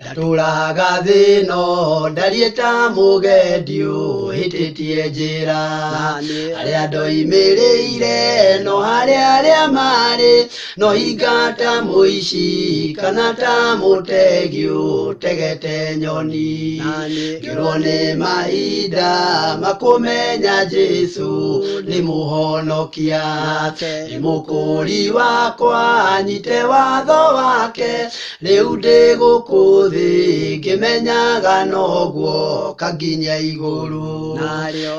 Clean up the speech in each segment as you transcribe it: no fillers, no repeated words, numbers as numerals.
Ndatũraga thĩ-ĩno ndariĩ ta mũgendi ũhĩtĩtie njĩra. Harĩa ndoimĩrĩire no harĩa arĩa marĩ, no hinga ta mũici kana ta mũtegi ũtegete nyoni. Ngĩrwo nĩ mahinda makũmenya Jesũ nĩ mũhonokia, nĩ mũkũri wakwa nyite watho wake. Rĩu ndĩ gũkũ thĩ ngĩmenyaga noguo kanginya igũrũ.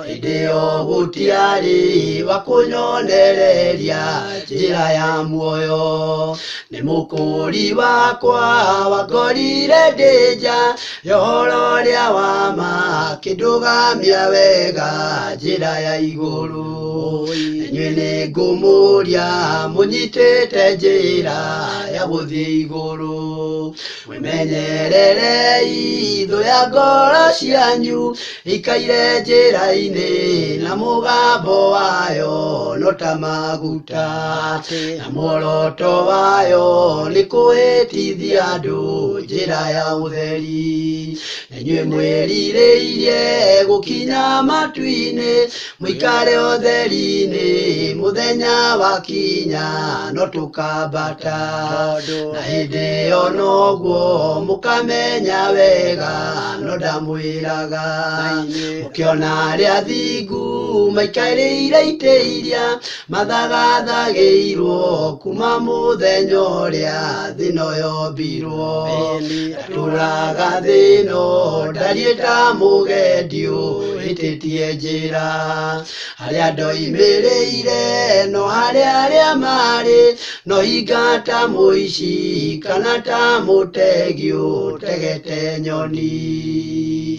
Hĩndĩ ĩyo gũtiarĩ wa kũnyonereria njĩra ya muoyo. Nĩ mũkũri wakwa wangorire ndĩ nja ya ũhoro ũrĩa wa ma, akĩndũgamia wega njĩra ya igũrũ. Inyuĩ nĩ ngũmũria mũnyitĩte njĩra ya gũthiĩ igũrũ. Mwĩmenyererei thũ ya ngoro cianyu, ikaire njĩra-inĩ na mũgambo wayo no ta maguta, na muoroto wayo nĩ kũhĩtithia andũ njĩra ya ũtheri. Na inyuĩ mwĩrirĩirie gũkinya matu-inĩ, mũikare ũtheri-inĩ mũthenya wakinya no tũkambata. Na hĩndĩ ĩyo noguo mũkamenya wega no ndamwĩraga. Mũkĩona arĩa athingu maikarĩire itĩ iria mathagathagĩirwo kuma mũthenya ũrĩa thĩ ĩno yombirwo. Ndatũraga thĩ ĩno ndariĩ ta mũgendi ũhĩtĩtie njĩra. Harĩa ndoimĩrĩire no harĩa arĩa marĩ, no hinga ta mũici kana ta mũtegi ũtegete nyoni.